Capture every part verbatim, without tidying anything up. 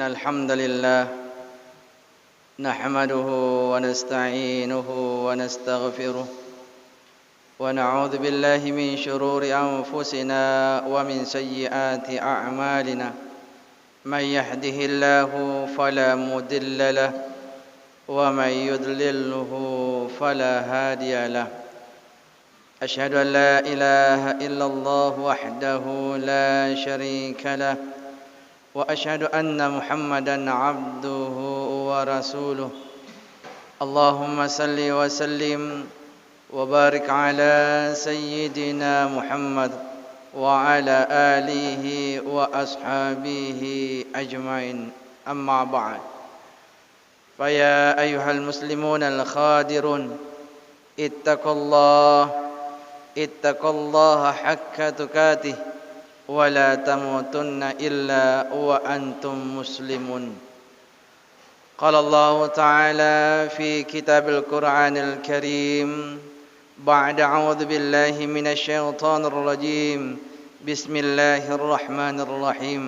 الحمد لله، نحمده ونستعينه ونستغفره، ونعوذ بالله من شرور أنفسنا ومن سيئات أعمالنا. من يهده الله فلا مضل له، ومن يضلله فلا هادي له. أشهد أن لا إله إلا الله وحده لا شريك له، وأشهد أن محمدا عبده ورسوله. اللهم صل وسلم وبارك على سيدنا محمد وعلى آله وأصحابه أجمعين. أما بعد، فيا أيها المسلمون الخادرون، اتقوا الله، اتقوا الله حق تقاته، ولا تموتن إلا وأنتم مسلمون. قال الله تعالى في كتاب القرآن الكريم بعد أعوذ بالله من الشيطان الرجيم. بسم الله الرحمن الرحيم.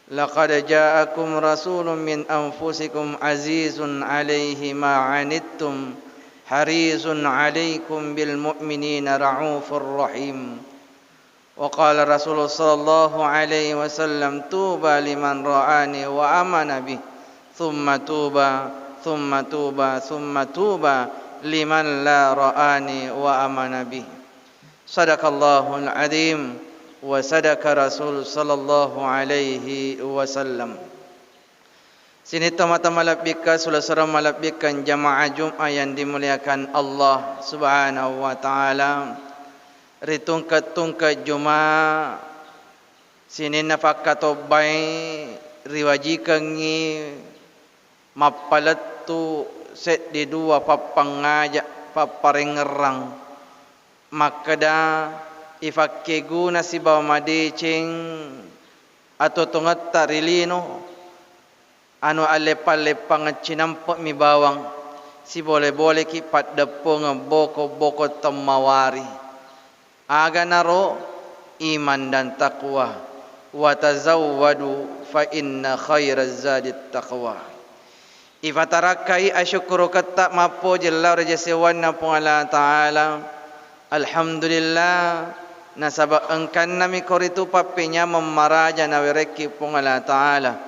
لقد جاءكم رسول من أنفسكم عزيز عليه ما عنتم حريص عليكم بالمؤمنين رءوف رحيم. وقال رسول صلى الله عليه وسلم: طوبى لمن رآني وآمن بي، ثم طوبى، ثم طوبى، ثم طوبى لمن لا رآني وآمن بي. صدق الله العظيم وصدق رسول صلى الله عليه وسلم. Sining tomatoa malebbikka, sulasera malebbikka, jamaah Jumat yang dimuliakan Allah Subhanahu wa Ta'ala, ri tungke-tungke Jumat sininna fakkatobbae riwajikengngi mappalettu seddi dua pappangngaja, papparengngerang, makkeda ifakkeguna sibawa madeceng atuo-tuongetta ri lino, anu alleppang-leppangeng cinampe'mi bawang, sibole-boleki paddeppungeng boko-boko temmawari. Aganaro iman dan takwa. Wa tazawwadu fa inna khairaz zadit taqwa. Ifatarakkai asyukkuruketta mappojeng lao ri jasewanna Puang Allah Ta'ala. Alhamdulillah, nasaba engkannami koritu pappenyameng maraja nawerekki Puang Allah Ta'ala,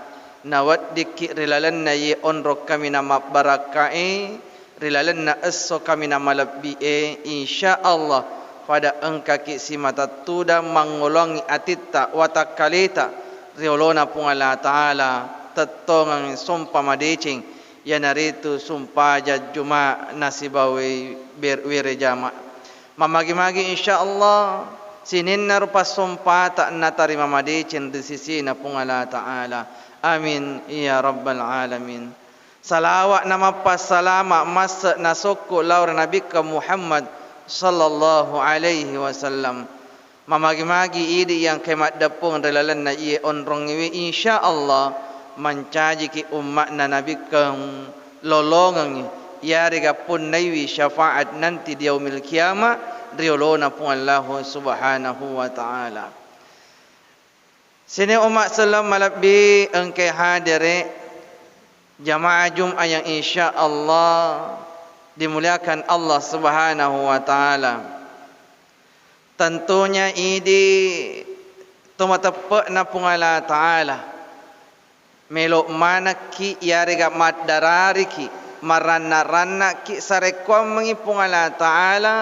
naweddikki ri lalenna iye onrong kaminang mabbarakkae, ri lalenna esso kaminang malebbi'e, insya Allah pada engkaki simata tudang mangngoloangngi atitta watakkaleta ri olona Puang Allah Ta'ala, tettongeng sompa madeceng, iyanaritu sumpajang Juma nasibawai ber-, were jama. Mamagi-magi insya Allah sininna rupa sompata natarima madeceng ri sisina Puang Allah Ta'ala. Amin ya rabbal alamin. Salawa na mappassalama masse nasokko lao ri Nabikka Muhammad sallallahu alaihi wasallam. Mamagi-magi idi yang ke maddeppung ri lalenna iye onrongngewe, insya Allah mancajiki umma'na Nabikkeng lolongengngi, iyarega punnaiwi syafaat nanti di yaumil kiamat ri olona Puang Allahu Subhanahu wa Ta'ala. Sini umma selleng malebbi engke hadere, jamaah Jum'ah yang insya Allah dimuliakan Allah Subhanahu wa Ta'ala. Tentunya idi tomateppe'na Puang Allah Ta'ala. Melo manekki iyarega maddarariki, maranna-rannaki sarekkuammengngi Puang Allah Ta'ala,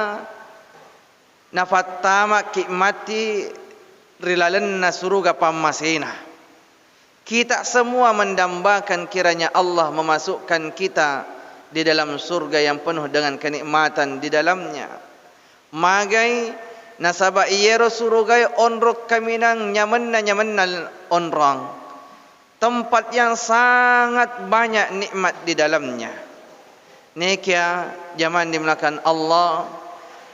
nafattamaki matti ri lalenna suruga pammasena. Kita semua mendambakan kiranya Allah memasukkan kita di dalam surga yang penuh dengan kenikmatan di dalamnya. Magai, nasaba iyero surugae onrong kaminang nyamenna-nyamenna onrong. Tempat yang sangat banyak nikmat di dalamnya. Nekia jamaah dimuliakan Allah,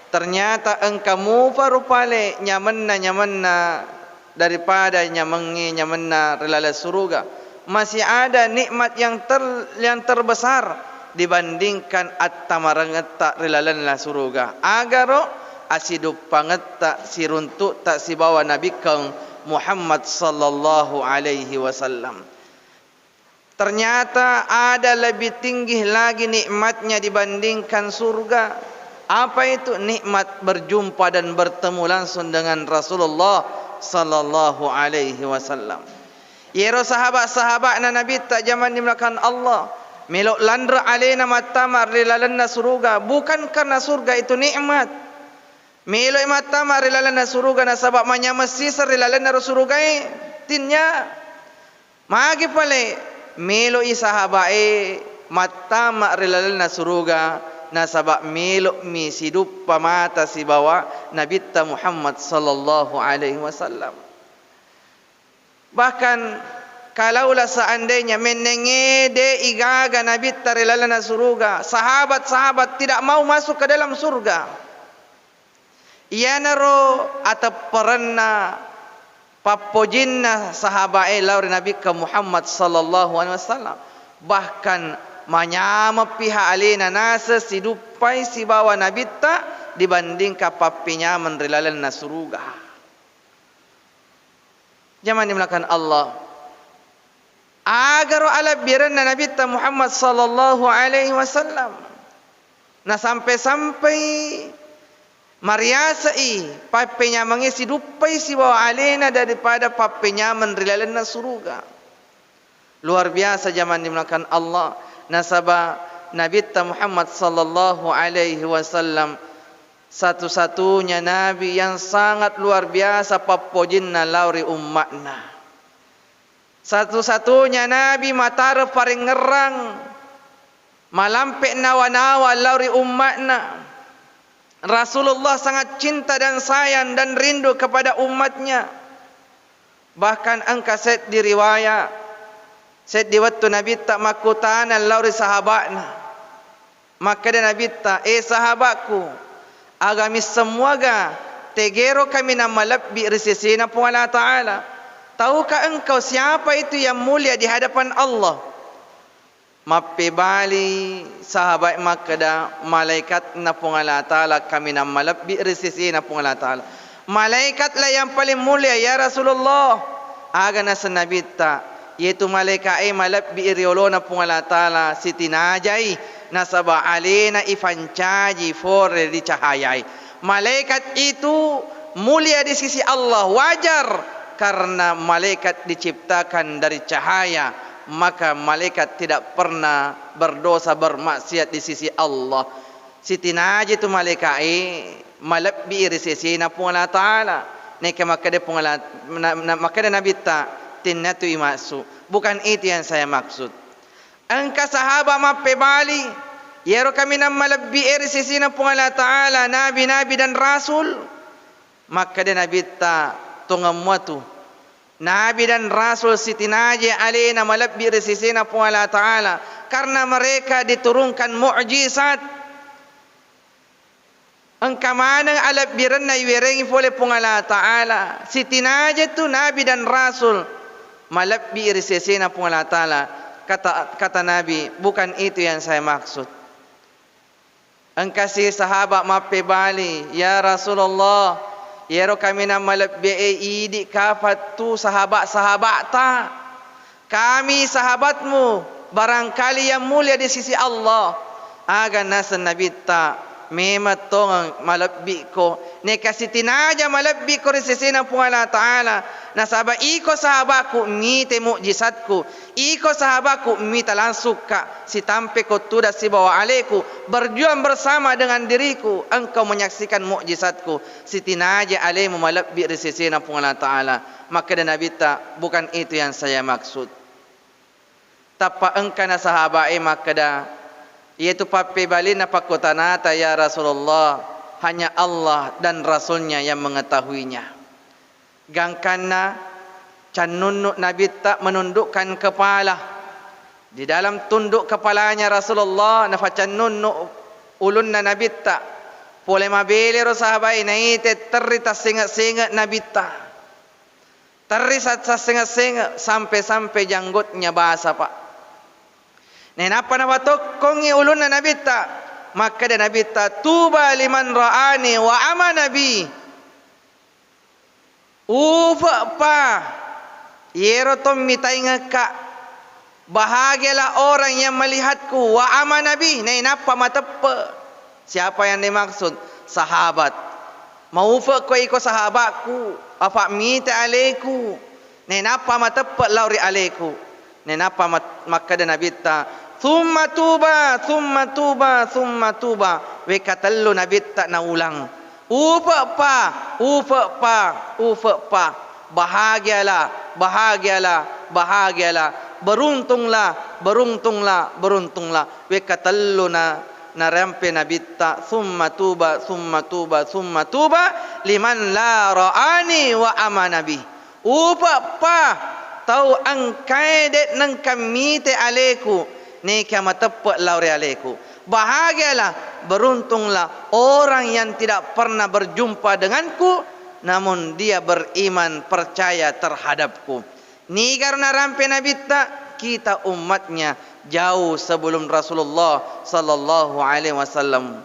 ternyata engka mupa rupale nyamenna-nyamenna daripada nyamengnge nyamenna ri laleng suruga. Masih ada nikmat yang ter-, yang terbesar dibandingkan attamarengetta ri lalenna suruga. Agaro asiduppangetta siruntu'ta sibawa Nabikkeng Muhammad sallallahu alaihi wasallam. Ternyata ada lebih tinggi lagi nikmatnya dibandingkan surga. Apa itu? Nikmat berjumpa dan bertemu langsung dengan Rasulullah sallallahu alaihi wasallam. Iyaro sahabat-sahabatna Nabitta, jamaah dimuliakan Allah, melo lanre alena mattama ri lalenna suruga. Bukan karena surga itu nikmat. Meloi mattama ri lalenna suruga nasaba manyameng siseng ri lalenna ro surugae. Tinnya. Magi pale meloi sahabae mattama ri lalenna suruga nasaba melo'mi siduppa mata sibawa Nabitta Muhammad sallallahu alaihi wasallam. Bahkan, kalaulah seandainya mennengnge de igaga Nabitta ri lalenna suruga, sahabat-sahabat tidak mau masuk ke dalam surga. Iyanaro atepperenna pappojinna sahabae lao ri Nabikka Muhammad sallallahu alaihi wasallam. Bahkan manyameng piha alena naseng siduppai sibawa Nabitta dibandingkan pappenyameng ri lalenna suruga. Jamaah dimuliakan Allah. Agaro alebbirenna Nabitta Muhammad sallallahu alaihi wasallam. Nasampe-sampei mariasai pappenyamengnge siduppai sibawa alena daripada pappenyameng ri lalenna suruga. Luar biasa jamaah dimuliakan Allah. Nasaba Nabitta Muhammad sallallahu alaihi wasallam satu-satunya nabi yang sangat luar biasa pappojinna lao ri umma'na. Satu-satunya nabi matareng parengngerang, malampe nawa-nawa lao ri umma'na. Rasulullah sangat cinta dan sayang dan rindu kepada umatnya. Bahkan engka seddi riwaya, seddi wettu Nabitta makkutana lao ri sahaba'na. Makkeda Nabitta, "E sahaba'ku, aga misseng muaga tegero kaminang malebbi ri sesena Puang Allah Ta'ala? Tahukah engkau siapa itu yang mulia di hadapan Allah?" Mappebali sahabae makkeda, "Malaikatna Puang Allah Ta'ala kaminang malebbi ri sesena Puang Allah Ta'ala." "Malaikatlah yang paling mulia, ya Rasulullah." Aga naseng Nabitta, "Iyetu malaika'e malebbi ri olona Puang Allah Ta'ala sitinajai, nasaba alena ifancaji fore ri cahayai." Malaikat itu mulia di sisi Allah, wajar karena malaikat diciptakan dari cahaya, maka malaikat tidak pernah berdosa, bermaksiat di sisi Allah. Sitinaje tu malaika'e malebbi ri sesena Puang Allah Ta'ala. Neka makkeda Puang Allah, na, na, makkeda Nabitta, "Tinnatu imaksud. Bukan itu yang saya maksud." Engka sahaba mappebali, "Iyaro kaminang malebbi e ri sesena Puang Allah Ta'ala, nabi-nabi dan rasul." Makkeda Nabitta, "Tongeng muatu. Nabi dan rasul sitinaje alena malebbi ri sesena Puang Allah Ta'ala karena mereka diturunkan mukjizat." Engka maneng alebbirenna iwerengi fole Puang Allah Ta'ala. Sitinaja tu nabi dan rasul malebbi ri sesena Puang Allah Ta'ala. Kata, kata Nabi, "Bukan itu yang saya maksud." Engkasi sahaba mappebali, "Ya Rasulullah, iyaro kaminang malebbi e idi kapang tu sahaba-sahabata. Kami sahabatmu, barangkali yang mulia di sisi Allah." Aga naseng Nabitta, "Memang tongeng malebbiko. Neka sitinaja malebbiko ri sesena Puang Allah Ta'ala. Nasaba iko sahabaku mite mukjizatku. Iko sahabaku mita langsukka. Sitampeko tudang sibawa aleku. Berjuang bersama dengan diriku. Engkau menyaksikan mukjizatku. Sitinaja alemu malebbi ri sesena Puang Allah Ta'ala." Makkeda Nabitta, "Bukan itu yang saya maksud." Tappa engkana sahabae makkeda, "Iyatu pappebalinna pakkutanata, ya Rasulullah, hanya Allah dan Rasulnya yang mengetahuinya." Gangkanna cannunnu Nabitta menundukkan kepala. Di dalam tunduk kepalanya Rasulullah, nafacannunnu ulunna Nabitta. Pole mabelero sahabae naite terri tassenga-senga Nabitta. Terri sa-, sassenga-senga sampe-sampe janggotnya basah, Pak. Nainappa napatokkongi ulunna Nabitta, makkeda Nabitta, "Tuba liman ra'ani wa amana bi." Ufe'pa iyero to mitaingekka, Bahagialah orang yang melihatku wa amana bi, nainappa mateppe. Siapa yang dimaksud? Sahabat. Maufe'ko iko sahabatku, apa mite aleku, nainappa mateppe lao ri aleku. Nainappa mat-, makkeda Nabitta, "Tsumma tuba, tsumma tuba, tsumma tuba." Wekka tellu Nabitta naulang. Ufe'pa, ufe'pa, ufe'pa. Bahagialah, bahagialah, bahagialah. Beruntunglah, beruntunglah, beruntunglah. Wekka tellu na, narampe Nabitta, "Tsumma tuba, tsumma tuba, tsumma tuba, liman la ra'ani wa amana bi." Upeppa tau engkae de' nengka mite aleku, neka mateppe lao ri aleku. Bahagialah, beruntunglah orang yang tidak pernah berjumpa denganku, namun dia beriman, percaya terhadapku. Nigaro narampe Nabitta, kita umatnya jauh sebelum Rasulullah sallallahu alaihi wasallam.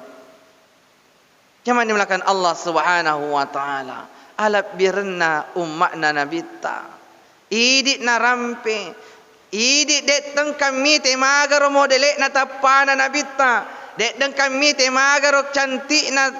Jamaah dimuliakan Allah Subhanahu wa Ta'ala, alebbirenna umma'na Nabitta. Idi' narampe, idi' de' tengka mite magaro modele'na tappana Nabitta, de' tengka mite magaro cantikna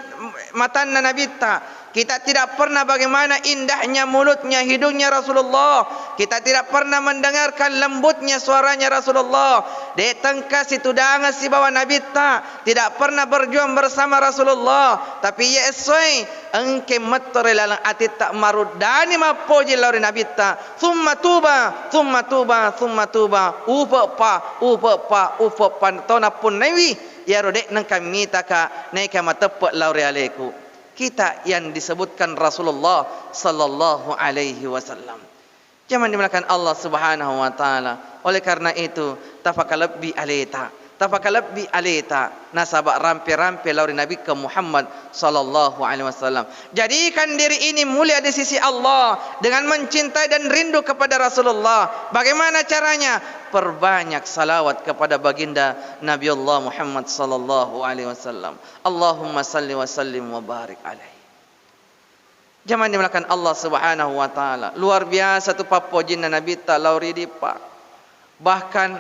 matanna Nabitta. Kita tidak pernah bagaimana indahnya mulutnya, hidungnya Rasulullah. Kita tidak pernah mendengarkan lembutnya suaranya Rasulullah. De' tengka situdangeng sibawa Nabitta. Tidak pernah berjuang bersama Rasulullah, tapi iye essoe engke metto ri laleng atitta maruddani mappoji lao ri Nabitta, summa tuba, summa tuba, summa tuba, upeppa, upeppa, upeppa, to nappunnaiwi iyaro de' nengka mitaka naeka mateppe lao ri aleku. Kita yang disebutkan Rasulullah sallallahu alaihi wasallam. Jamaah dimuliakan Allah Subhanahu wa Ta'ala. Oleh karena itu, tafakalebbi aleta, tafakalebbi aleta nasaba rampe-rampe lao ri Nabikka Muhammad sallallahu alaihi wasallam. Jadikan diri ini mulia di sisi Allah dengan mencintai dan rindu kepada Rasulullah. Bagaimana caranya? Perbanyak salawat kepada baginda Nabi Allah Muhammad sallallahu alaihi wasallam. Allahumma salli wa sallim wa barik alaihi. Jamaah dimuliakan Allah Subhanahu wa Ta'ala. Luar biasa tu pappojinna Nabitta lao ri idi', Pak. Bahkan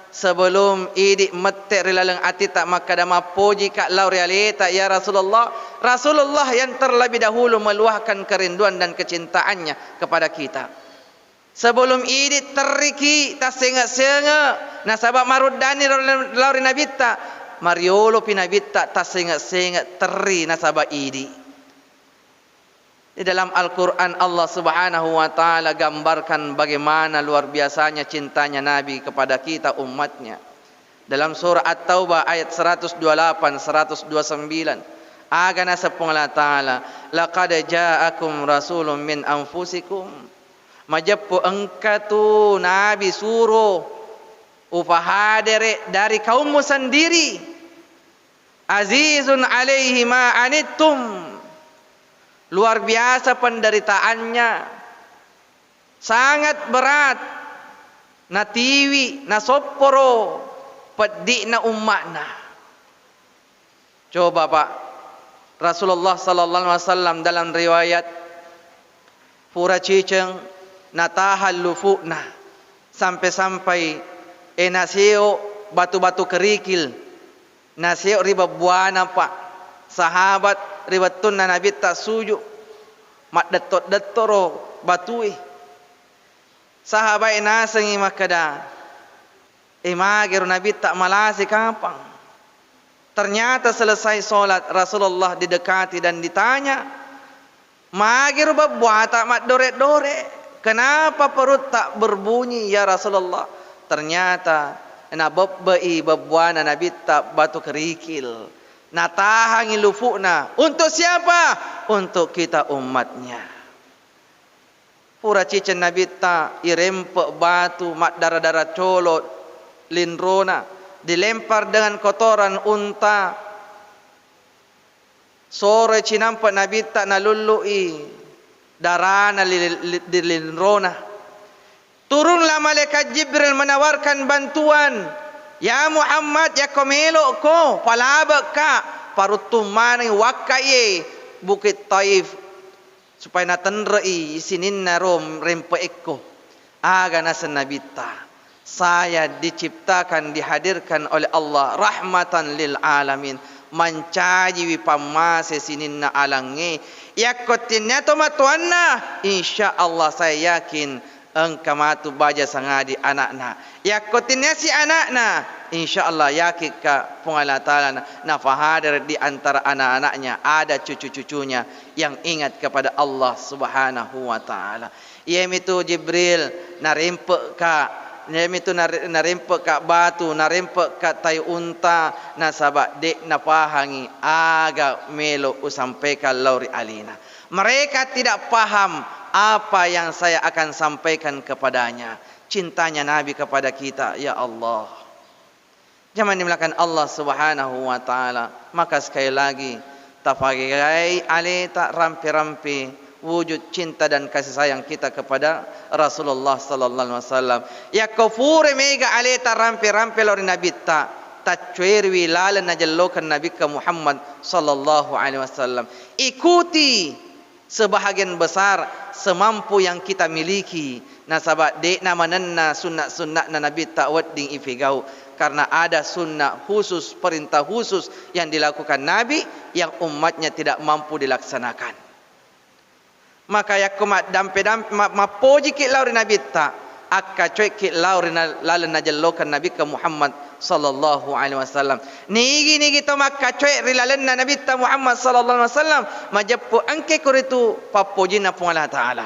sebelum idi' mette ri laleng atitta makkeda, "Mappojika lao ri aleta, ya Rasulullah." Rasulullah yang terlebih dahulu meluahkan kerinduan dan kecintaannya kepada kita. Sebelum idi' terriki tassenge-senge, nasaba maruddani lao ri Nabitta, mariolopi Nabitta tassenge-senge terri nasaba idi'. Di dalam Al-Quran, Allah Subhanahu wa Ta'ala gambarkan bagaimana luar biasanya cintanya Nabi kepada kita, umatnya. Dalam surah At-Taubah ayat seratus dua puluh delapan, seratus dua puluh sembilan, aga naseng Puang Allah Ta'ala, "Laqad ja'akum rasulun min anfusikum." Majeppu engka tu Nabi suro upahadere dari kaummu sendiri. Azizun alaihi ma anittum. Luar biasa penderitaannya. Sangat berat. Natiwi, nasopporo peddi'na umma'na. Coba, Pak. Rasulullah sallallahu alaihi wasallam dalam riwayat pura ciceng natahang lufu'na, sampai-sampai, eh, naseo batu-batu kerikil, naseo ri bebbuana, Pak. Sahabat ri wettunna Nabitta suju, maddetto-dettoro batue. Sahabae nasengngi makkeda, "Eh, magero Nabitta malase kapang?" Ternyata selesai sholat, Rasulullah didekati dan ditanya, "Magero bebbuata maddore-dore? Kenapa perutta berbunyi, ya Rasulullah?" Ternyata nabebbe'i bebbuana Nabitta batu kerikil. Natahangi lufu'na. Untuk siapa? Untuk kita umatnya. Pura ciceng Nabitta, irempe' batu, maddara-dara colo' linrona, dilempar dengan kotoran unta. Soroi cinampe' Nabitta, nalullu'i darana li-, li-, di linrona. Turunlah malaikat Jibril menawarkan bantuan. "Ya Muhammad, yakko melo'ko, palabe'ka, paruttung maneng wakkaiye Bukit Taif." Supaya natenre'i sininna ro rempe'ekko. Aga naseng Nabitta, Saya diciptakan, dihadirkan oleh Allah rahmatan lil alamin, mancajiwi pammase sininna alangnge. Yakko tennia tomatoanna, insya Allah saya yakin engka matu baja sangadi anakna. Yakko tennia si anakna, insya Allah yakikka Puang Allah Ta'ala na-, nafahadere di antara anak-anaknya, ada cucu-cucunya yang ingat kepada Allah Subhanahu wa Ta'ala. Iyamitu Jibril narempe'ka, iyamitu nare-, narempe'ka batu, narempe'ka tai unta, nasaba de' napahangi aga melo usampaikan lao ri alena. Mereka tidak paham apa yang saya akan sampaikan kepadanya. Cintanya Nabi kepada kita, ya Allah. Jamaah dimuliakan Allah Subhanahu wa Ta'ala, maka sekali lagi, tafagai aleta rampe-rampe wujud cinta dan kasih sayang kita kepada Rasulullah sallallahu alaihi wasallam. Yakko fure mega aleta rampe-rampe lao ri Nabitta, taccueriwi laleng najellokeng Nabikka Muhammad sallallahu alaihi wasallam. Ikuti sebahagian besar semampu yang kita miliki, nasaba de'na manenna sunna-sunna'na Nabitta wedding ifegau, karena ada sunnah khusus, perintah khusus yang dilakukan Nabi yang umatnya tidak mampu dilaksanakan. Maka yakko maddampe-dampe, ma-, mappojiki lao ri Nabitta, akkacoekki lao ri na-, laleng najellokeng Nabikka Muhammad sallallahu alaihi wasallam. Nigi-nigi to makkacoe ri lalenna Nabitta Muhammad sallallahu alaihi wasallam, majeppu engke kuritu pappojinna Puang Allah Ta'ala.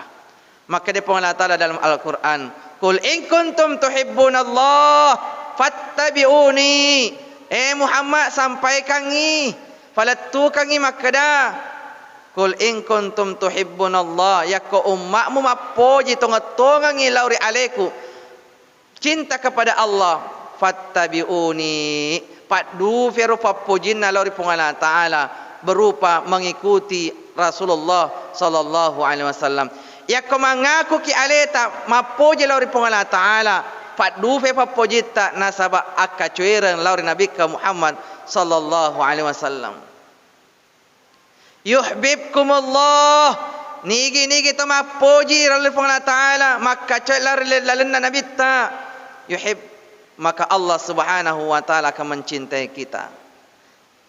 Makkeda Puang Allah Ta'ala dalam Al-Quran, "Qul in kuntum tuhibbunallah fattabi'uni." Eh Muhammad, sampaikangngi, falettukangngi makkeda, "Qul in kuntum tuhibbunallah," yakko umma'mu mappoji tongeng-tongengngi lao ri aleku, cinta kepada Allah, fattabi'uni, paddufero pappojinna lao ri Puang Allah Ta'ala berupa mengikuti Rasulullah sallallahu alaihi wasallam. Yakko mangakuki aleta mappoji lao ri Puang Allah Ta'ala, paddufe pappojitta nasaba akkacoereng lao ri Nabikka Muhammad sallallahu alaihi wasallam. Yuhibbukumullah. Nigi-nigi to mappoji ri Puang Allah Ta'ala, makkacoe lao ri lalenna Nabitta. Yuhib-, maka Allah Subhanahu wa Ta'ala akan mencintai kita.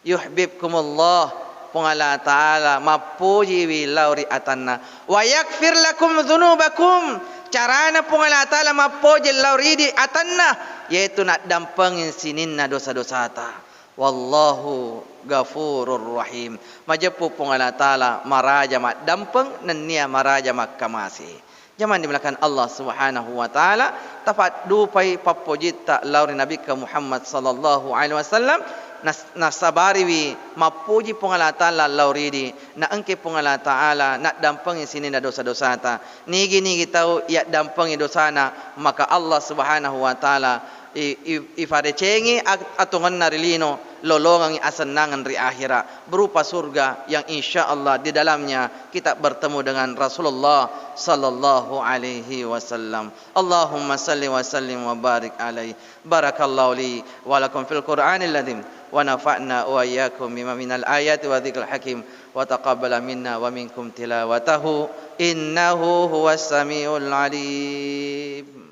Yuhibbukumullah. Puang Allah Ta'ala mappojiwi lao ri atanna. Wa yaghfir lakum dzunubakum. Carana Puang Allah Ta'ala mappoji lao ri di atanna, yaitu naddampengi sininna dosa-dosata. Wallahu ghafurur rahim. Majeppu Puang Allah Ta'ala maraja maddampeng nennia maraja makkamase. Jamaah dimuliakan Allah Subhanahu wa Ta'ala, tapaddupai pappojitta lao ri Nabikka Muhammad sallallahu alaihi wasallam, nas-, nasabariwi mappoji Puang Allah Ta'ala lao ridi, na engke Puang Allah Ta'ala naddampengi sininna dosa-dosata. Nigi-nigi tau yaddampengi dosana, maka Allah Subhanahu wa Ta'ala i-, i-, ifadecengi at-, atongenna ri lino, lolongengi asennangeng ri akhira berupa surga yang insya Allah di dalamnya kita bertemu dengan Rasulullah sallallahu alaihi wasallam. Allahumma salli wa sallim wa barik alaih. Barakallahu li wa lakum fil Qur'anil azim, wa nafa'na wa iyyakum bima minal ayati wa dzikril hakim, wa taqabbala minna wa minkum tilawatahu, innahu huwas samiul alim.